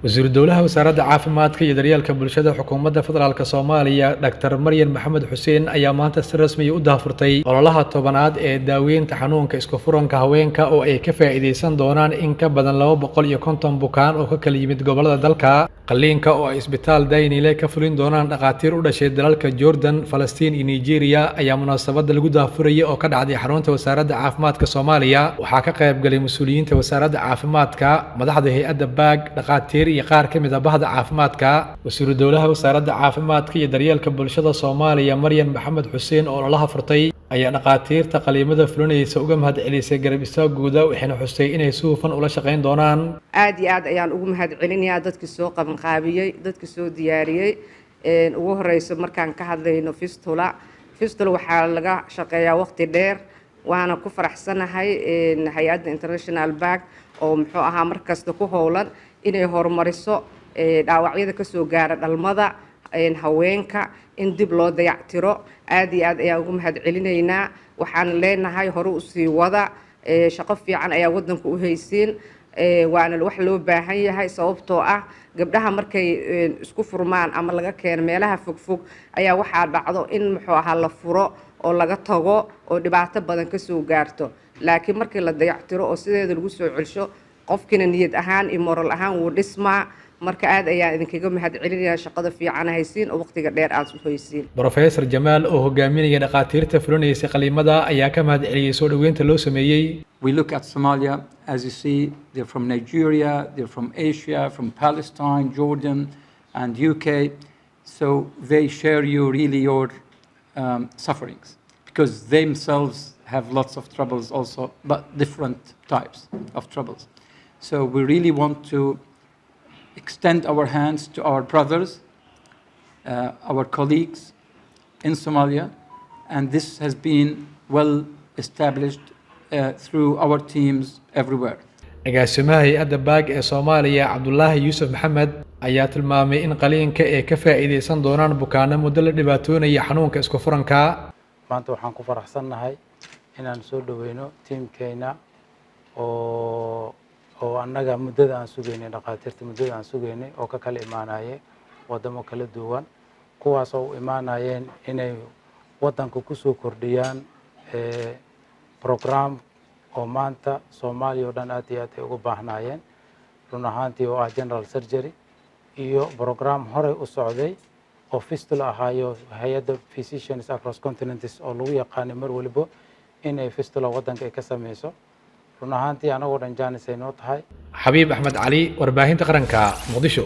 Wasiiru dowlaha Wasaaradda Caafimaadka iyo Daryeelka Bulshada Xukuumadda Federaalka Soomaaliya, Dhaktar Maryan Maxamed Xuseen, ayaa maanta si rasmiya u daahfurtay ololaha 10aad ee daaweynta xanuunka isku furanka haweenka, oo ay ka faa'iidaysan doonaan in ka badan 250 bukaan oo ka kala yimid gobollada dalka. Qalliinka oo ay Isbitaal Daynile ka fulin doonaan dhakhaatiir u dhashay dalalka Jordan, Falastiin iyo Nigeria ayaa munaasabadda lagu daahfurayay oo ka dhacday xarunta Wasaaradda Caafimaadka Soomaaliya waxaa ka qayb galay mas-uuliyiinta Wasaaradda Caafimaadka, madaxda hay-adda BAG, dhakhaatiir iyo qaar ka mid ah bahda caafimaadka. Wasiiru dowlaha Wasaaradda Caafimaadka iyo Daryeelka Bulshada Soomaaliya, Maryan Maxamed Xuseen, oo ololaha furtay, ayaa dhakhaatiirta qaliimada fulinaysa uga mahad celisay garab istaagooda, waxayna xustay inay si hufan ula shaqayn doonaan. Aad iyo aad ayaan ugu mahad celinayaa dadkii soo qabanqaabiyey, dadkii soo diyaariyey. Ugu horeyso markaan ka hadlayno fistula, fistula waxaa laga shaqeeyaa waqti dheer, waana ku faraxsanahay hay-adda International BAG oo muxuu ahaa markasta ku howlan inay horumariso dhaawacyada kasoo gaara dhalmada haweenka in dib loo dayactiro. Aad iyo aad ayaan ugu mahad celinaynaa. Waxaan leenahay hore usii wada, shaqo fiican ayaa wadanka u haysiin, waana wax loo baahan yahay, sababtoo ah gabdhaha markay isku furmaan ama laga keeno meelaha fogfog ayaa waxaa dhacdo in muxuu ahaa la furo oo laga tago oo dhibaato badan kasoo gaarto. Laakiin markii la dayactiro oo sideeda lagu soo celsho, qofkiina niyad ahaan iyo moral ahaan wuu dhismaa. Marka aad ayaan idinkaga mahad celinayaa shaqada fiican haysiin oo waqtiga dheer aad u haysiin. Brofesor Jamaal oo hogaaminaya dhakhaatiirta fulinaysay qaliimada ayaa ka mahad celiyey soo dhoweynta loo sameeyey. We look at Somalia, as you see, they're from Nigeria, they're from Asia, from Palestine, Jordan, and UK. So they share you really your sufferings because they themselves have lots of troubles also, but different types of troubles. So we really want to extend our hands to our brothers, our colleagues in Somalia, and this has been well established through our teams everywhere. Agaasimaha hay-adda BAG ee Soomaaliya, Cabdulaahi Yuusuf Maxamed, ayaa tilmaamay in qaliinka ay ka faa'iidaysan doonaan bukaano muddo la dhibaatoonaya xanuunka isku furanka. Maanta waxaan ku faraxsannahay inaan soo dhoweyno tiimkeyna oo annaga muddada aan sugaynay, dhakhaatiirta muddada aan sugaynay oo ka kala imaanaye waddamo kala duwan, kuwaas oo u imaanayeen inay waddanka kusoo kordhiyaan program oo maanta Soomaaliya oo dhan aad iyo aad ay ugu baahnaayeen run ahaantii, oo ah general surgery iyo program horey u socday oo fistula ahaayo hay-adda Physicians Across Continents oo lagu yaqaanay mar waliba inay fistula waddanka ay ka sameyso. Run ahaantii anagoo dhan chance ay noo tahay. Xabiib Axmed Cali, Warbaahinta Qaranka, Muqdisho.